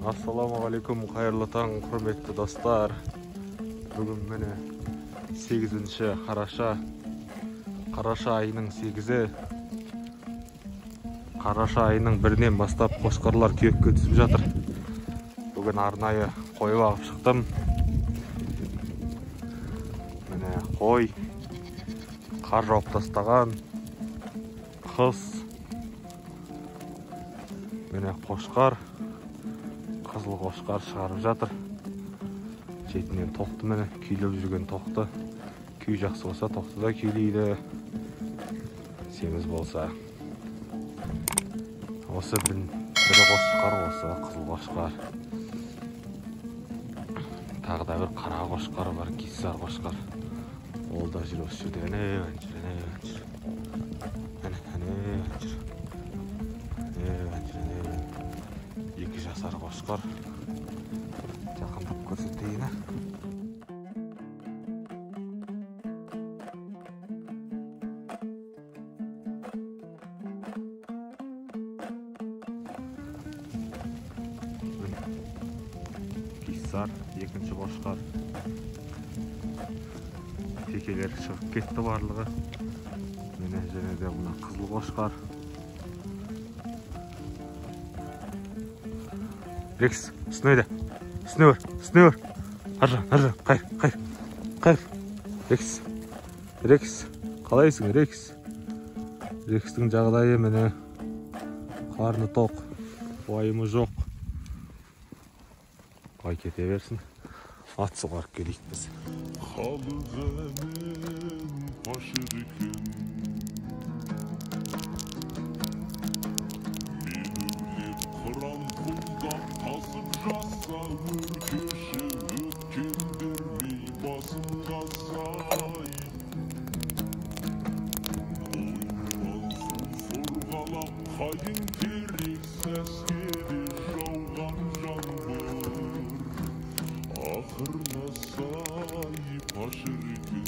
Ассалаумағалейкум, қайырлы таң, құрметті достар. Бүгін міне 8 қараша, қараша айының 8-і. Қараша айының 1-інен бастап қошқарлар күйекке түсіп жатыр. Бүгін арнайы қой бағып шықтым. Міне қой, қар жауып тастаған, қыс. Міне қошқар, қызыл қошқар шығарып жатыр. Шетінен тоқты, міне күйлеп жүрген тоқты. Күй жақсы болса тоқты да күйлейді, семіз болса. Осы бірі қошқар, осы қызыл қошқар. Тағы да бір қара қошқар бар, гиссар қошқар. Ол да жүр осы жерде. Әне жүр, әне жүр. Әне, әне жүр. Әне жүр, әне. 2 жасар қошқар. Жақындап көрсетейін. Гиссар, екінші қошқар. Текелер шығып кетті барлығы. Міне және де мына қызыл қошқар. Рекс, үстіне айда. Үстіне бар, үстіне бар. Ар жақ, ар жақ, қайыр, қайыр, қайыр. Рекс, Рекс, қалайсың, Рекс? Рекстің жағдайы міне қарны тоқ, уайымы жоқ. Ай кете берсін. Ат суғарып келейік біз. Халық әнін паш екен. Мен қыран құлдап тасып жаса, өркеші өткен бермей басымға сай. Мойнынан су сорғалап қайың терек сәскеде жауған жаңбыр. Ақырына сай паш екен.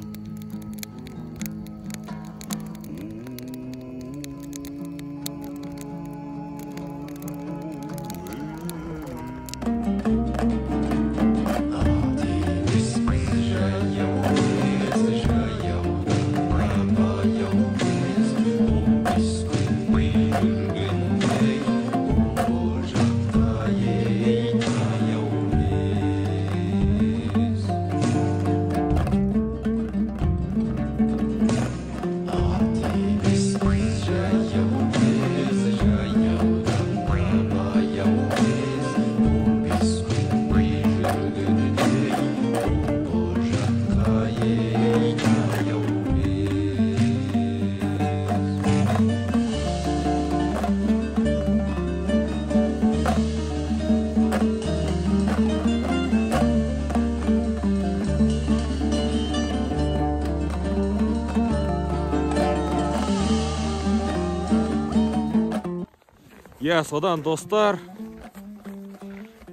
Иә, содан достар,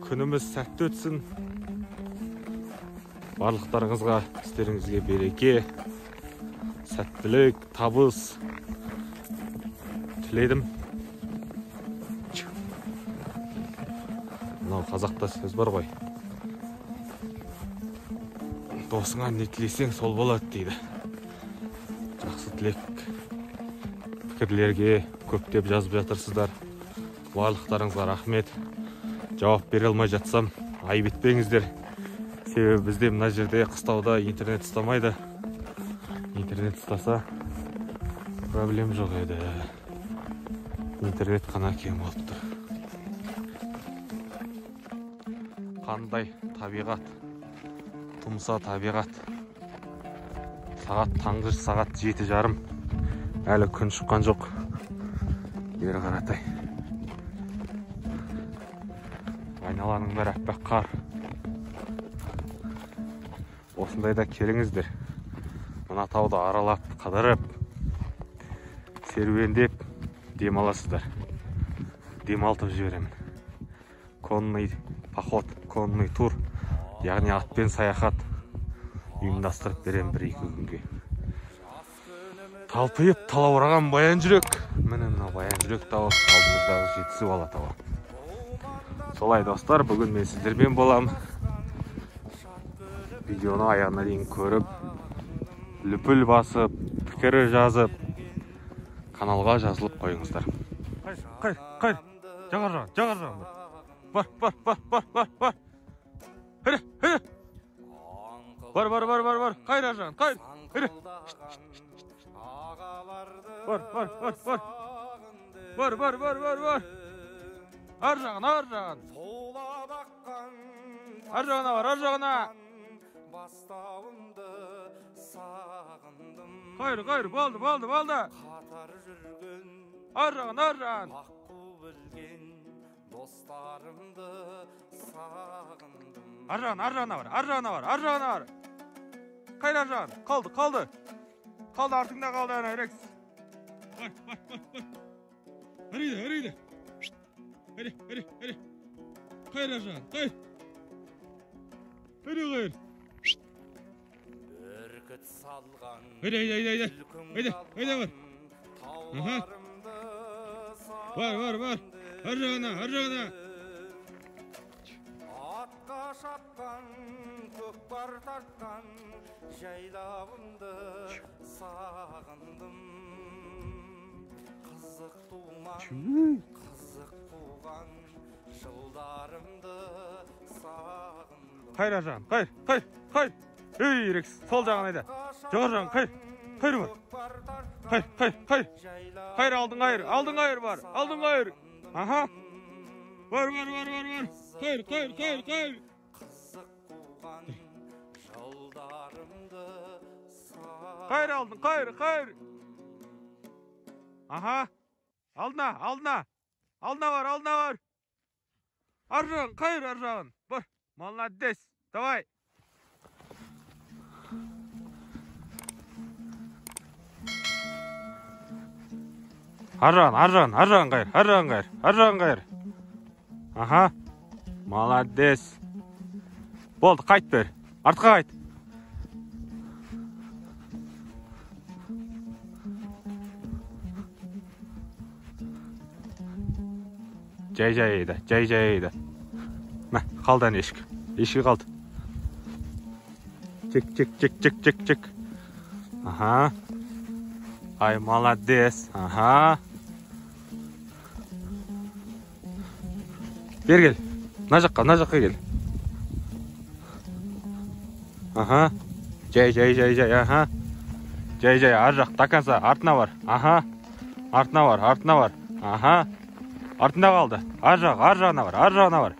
күніміз сәтті өтсін. Барлықтарыңызға, істеріңізге береке, сәттілік, табыс тіледім. Мынау қазақта сөз бар ғой. Досыңа не тілесең сол болады дейді. Жақсы тілек пікірлерге көптеп жазып жатырсыздар. Барлықтарыңызға рахмет. Жауап бере алмай жатсам, айып етпеңіздер. Себебі бізде мына жерде қыстауда интернет ұстамайды. Интернет ұстаса проблем жоқ еді. Интернет қана кем болып тұр. Қандай табиғат, тұмса табиғат. Сағат таңғы сағат 7:30. Әлі күн шыққан жоқ. Бері қаратай. Айналаның бәрі аппақ қар. Осындайда келіңіздер. Мына тауды аралап, қыдырып, серуендеп демаласыздар. Демалтып жіберемін. Конный поход, конный тур, яғни атпен саяхат ұйымдастырып беремін 1-2 күнге. Талпиып талаураған баян жүрек. Міне мына баян жүрек тауы, алдымыздағы Жетісу Алатауы. Солай достар, бүгін мен сіздермен болам. Видеоны аяғына дейін көріп, лүпіл басып, пікір жазып, каналға жазылып қойыңыздар. Қайыр, қайыр, жағар жағын, жағар жағын. Бар, бар, бар, бар, бар, бар. Хәрі, хәрі. Бар, бар, бар, бар, бар. Қайыр ар жағын, қайыр. Хәрі. Бар, бар, бар, бар. Бар, бар, бар, бар, бар. Ар жағын, ар жағын. Ар жағына бар, ар жағына. Қайыр, қайыр, болды, болды, болды. Ар жағын, ар жағын. Ар жағын, ар жағына бар, ар жағына бар, ар жағына бар. Қайыр ар жағын, қалды, қалды. Қалды, артыңда қалды, ана, Рекс. Бар, бар, бар, бар. Әриді, әриді. Әри, әри, әри. Қайыр ар жағын, қайыр. Әри, қайыр. Әйде, әйде, әйде, әйде. Әйде, әйде, бар. Аха. Бар, бар, бар. Ар жағына, ар жағына. Атқа шапқан, көкпар тартқан, жайлауымды сағындым. Қызық думан, қызық қуған, жылдарымды сағындым. Қайыр ар жағын, қайыр, қайыр, қайыр. Ей, Рекс, сол жағын айда. Жоғары жағын, қайыр, қайыр бар. Қайыр, қайыр, қайыр. Қайыр, алдың қайыр, алдың қайыр бар, алдың қайыр. Аха. Бар, бар, бар, бар, бар. Қайыр, қайыр, қайыр, қайыр. Қызық қуған, жылдарымды Қайыр алдың, қайыр, қайыр. Аха. Алдына, алдына. Алдына бар, алдына бар. Ар жағын, қайыр, ар жағын. Бар. Молодец. Давай. Ар жағын, ар жағын, ар жағын қайыр, ар жағын қайыр, ар жағын қайыр. Аха. Молодец. Болды, қайт бер. Артқа қайт. Жай жай айда, жай жай айда. Мә, қалды әне ешкі. Ешкі қалды. Чек, чек, чек, чек, чек, чек. Аха. Ай, молодец. Аха. Бері кел. Мына жаққа, мына жаққа кел. Аха. Жай, жай, жай, жай. Аха. Жай, жай, ар жақ, до конца. Артына бар. Аха. Артына бар, артына бар. Аха. Артында қалды. Ар жақ, ар жағына бар, ар жағына бар.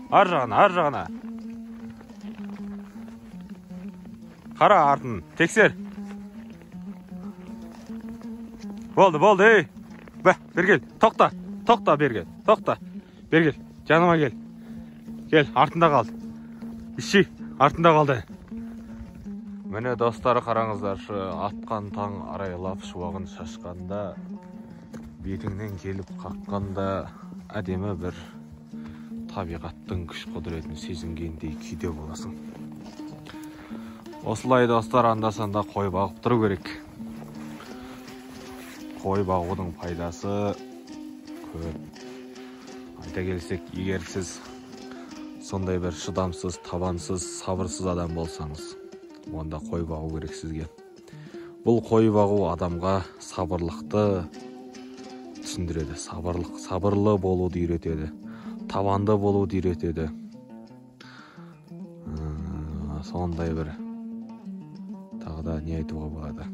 Ар жағына, ар жағына. Қара артын, тексер. Болды, болды, ей. Бә, бері кел. Тоқта, тоқта, бері кел. Тоқта. Бері кел. Жаныма кел. Кел, артында қалды. Ищи, артында қалды. Міне достар, қараңыздаршы, атқан таң арайлап шуағын шашқанда, бетіңнен келіп қаққанда әдемі бір табиғаттың күш құдіретін сезінгендей күйде боласың. Осылай достар, анда-санда қой бағып тұру керек. Қой бағудың пайдасы көп. Айта келсек, егер сіз сондай бір шыдамсыз, табансыз, сабырсыз адам болсаңыз, онда қой бағу керек сізге. Бұл қой бағу адамға сабырлықты түсіндіреді, сабырлы болуды үйретеді, табанды болуды үйретеді. Сондай бір тағы да не айтуға болады?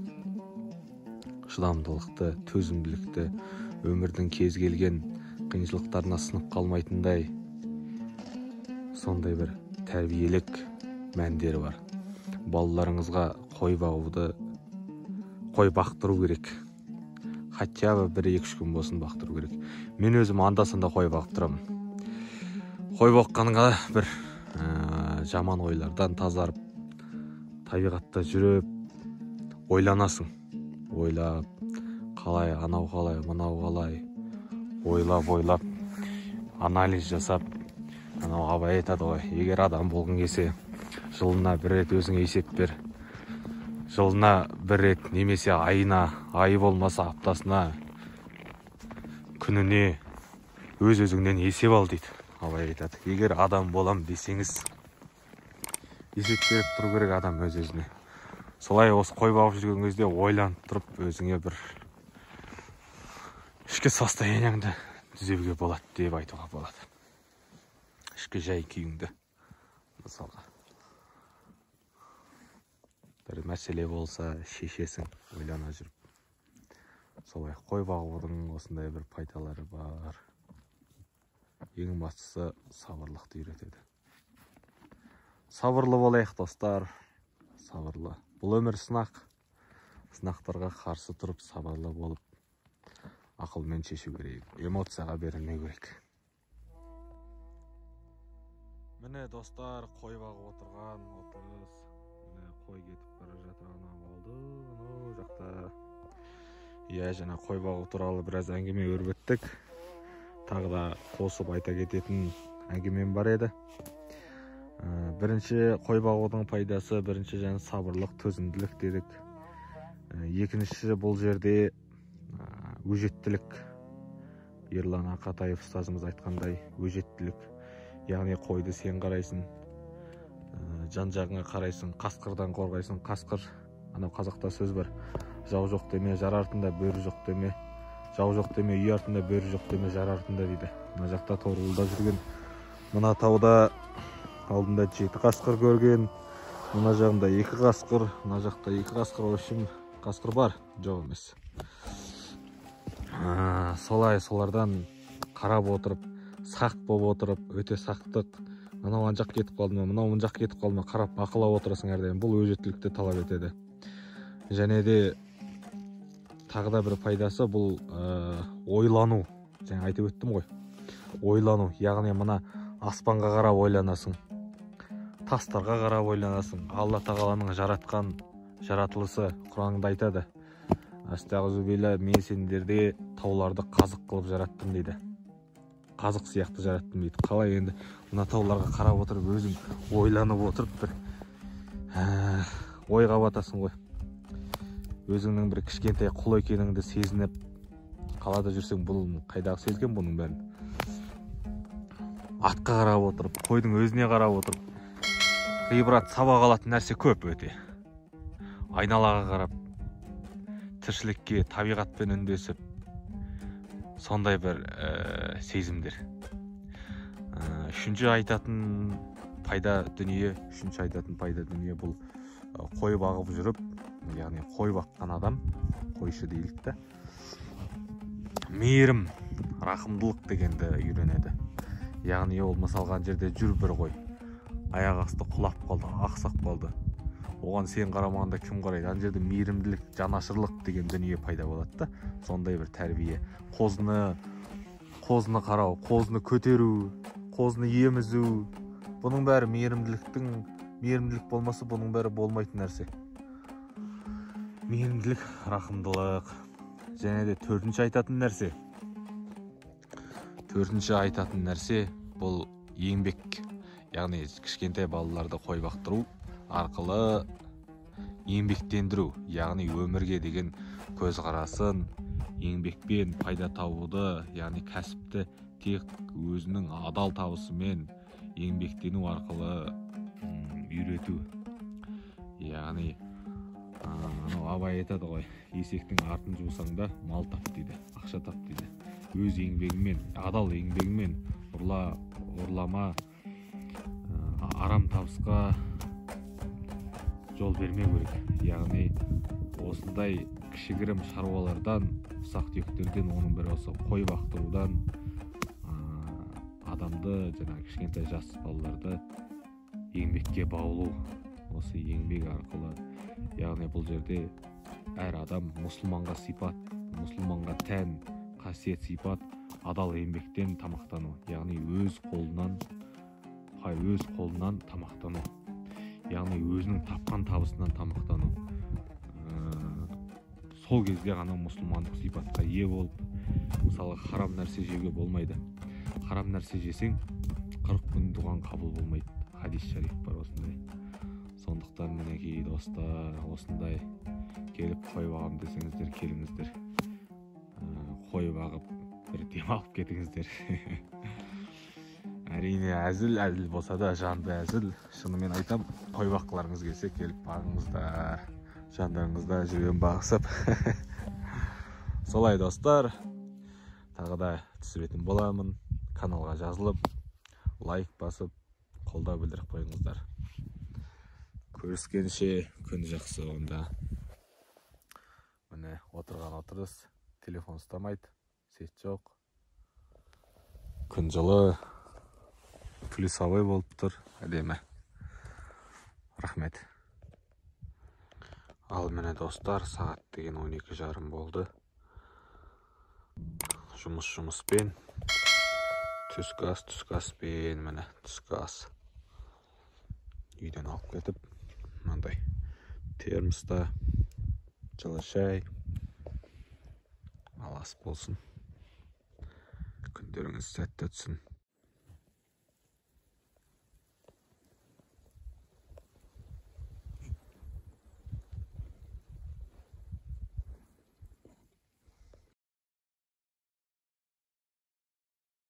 Шыдамдылықты, төзімділікті, өмірдің кез келген қиыншылықтарына сынып қалмайтындай сондай бір тәрбиелік мәндері бар. Балаларыңызға қой бағуды, қой бақтыру керек. Хотя бы 1-2-3 күн болсын бақтыру керек. Мен өзім анда-санда қой бағып тұрамын. Қой баққанға бір жаман ойлардан тазарып, табиғатта жүріп ойланасың. Ойлап, қалай, анау қалай, мынау қалай, ойлап, ойлап, анализ жасап. Анау Абай айтады ғой, егер адам болғың келсе, жылына бір рет өзіңе есеп бер. Жылына бір рет немесе айына, айы болмаса аптасына, күніне өз-өзіңнен есеп ал дейді. Абай айтады, егер адам болам десеңіз, есеп беріп тұру керек адам өз-өзіне. Солай осы қой бағып жүрген кезде ойланып тұрып, өзіңе бір ішкі состояниеңді түзеуге болады деп айтуға болады. Ішкі жай күйіңді, мысалға. Бір мәселе болса, шешесің, ойлана жүріп. Солай қой бағудың осындай бір пайдалары бар. Ең бастысы сабырлықты үйретеді. Сабырлы болайық, достар. Сабырлы. Бұл өмір сынақ. Сынақтарға қарсы тұрып, сабырлы болып, ақылмен шешу керек. Эмоцияға берілмеу керек. Міне, достар, қой бағып отырған отырыс. Міне, қой кетіп бара жатыр, анау алды, анау жақта. Иә, жаңа қой бағу туралы біраз әңгіме өрбіттік. Тағы да қосып айта кететін әңгімем бар еді. Бірінші, қой бағудың пайдасы, бірінші жаңа сабырлық, төзімділік дедік. Екіншісі, бұл жерде өжеттілік. Ерлан Ақатаев ұстазымыз айтқандай, өжеттілік. Яғни қойды сен қарайсың, жан жағыңа қарайсың, қасқырдан қорғайсың. Қасқыр, анау қазақта сөз бар, жау жоқ деме, жар артында, бөрі жоқ деме, жау жоқ деме, үй артында, бөрі жоқ деме, жар артында дейді. Мына жақта Торғылда жүрген, мына тауда алдында 7 қасқыр көрген, мына жағында 2 қасқыр, мына жақта 2 қасқыр, в общем, қасқыр бар, жоқ емес. Солай, солардан қарап отырып, сақ болып отырып, өте сақтық, анау ан жақ кетіп қалды ма, мынау мына жақ кетіп қалды ма, қарап бақылап отырасың әрдайым. Бұл өжеттілікті талап етеді. Және де тағы да бір пайдасы бұл ойлану. Жаңа айтып өттім ғой. Ойлану, яғни мына аспанға қарап ойланасың, тастарға қарап ойланасың. Алла тағаланың жаратқан жаратылысы Құранда айтады. Астағзубилла, мен сендерде тауларды қазық қылып жараттым дейді. Қазық сияқты жараттым дейді. Қалай енді мына тауларға қарап отырып, өзің ойланып отырып бір ойға батасың ғой. Өзіңнің бір кішкентай құл екеніңді сезініп, қалада жүрсең, бұл қайдағы сезген бұның бәрін. Атқа қарап отырып, қойдың өзіне қарап отырып, ғибрат, сабақ алатын нәрсе көп өте. Айналаға қарап, тіршілікке, табиғатпен үндесіп, сондай бір сезімдер. Үшінші айтатын пайда дүние, үшінші айтатын пайда дүние бұл қой бағып жүріп, яғни қой баққан адам, қойшы дейік та, мейірім, рақымдылық дегенді үйренеді. Яғни ол мысалға ана жерде жүр бір қой, аяқ асты құлап қалды, ақсақ қалды. Оған сен қарамағанда кім қарайды? Ана жерде мейірімділік, жанашырлық деген дүние пайда болады да. Сондай бір тәрбие. Қозыны қарау, қозыны көтеру, қозыны емізу, бұның бәрі мейірімділіктің, мейірімділік болмаса бұның бәрі болмайтын нәрсе. Мейірімділік, рақымдылық. Және де төртінші айтатын нәрсе. Төртінші айтатын нәрсе бұл еңбек. Яғни кішкентай балаларды қой бақтыру арқылы еңбектендіру, яғни өмірге деген көзқарасын, еңбекпен пайда табуды, яғни кәсіпті тек өзінің адал табысымен еңбектену арқылы үйрету. Яғни анау Абай айтады ғой, есектің артын жусаң да мал тап дейді, ақша тап дейді. Өз еңбегімен, адал еңбегімен, ұрлама, арам табысқа жол бермеу керек. Яғни осындай кішігірім шаруалардан, ұсақ түйектерден, оның бірі осы қой бақтырудан адамды, жаңағы кішкентай жас балаларды еңбекке баулу, осы еңбек арқылы. Яғни бұл жерде әр адам мұсылманға сипат, мұсылманға тән қасиет сипат адал еңбектен тамақтану, яғни өз қолынан тамақтану, яғни өзінің тапқан табысынан тамақтану. Сол кезде ғана мұсылмандық сипатқа ие болып, мысалы харам нәрсе жеуге болмайды. Харам нәрсе жесең 40 күн дұғаң қабыл болмайды. Хадис шариф бар осындай. Сондықтан мінекей достар, осындай келіп қой бағам десеңіздер, келіңіздер. Қой бағып бір демалып кетіңіздер. Әрине, әзіл әзіл болса да, жанды әзіл. Шынымен айтам, қой баққыларыңыз келсе, келіп бағыңыздар. Жандарыңызда жүрген бағысып. Солай, достар. Тағы да түсіретін боламын. Каналға жазылып, лайк басып, қолдау білдіріп қойыңыздар. Көріскенше, күн жақсы онда. Міне, отырған отырыс, телефон ұстамайды, сеть жоқ. Күн жылы, плюсовой болып тұр, әдемі. Рахмет. Ал міне, достар, сағат деген 12:30 болды. Жұмыс жұмыспен, түскі ас түскі аспен, міне, түскі ас. Үйден алып кетіп, мынандай термоста жылы шай. Ал ас болсын. Күндеріңіз сәтті өтсін.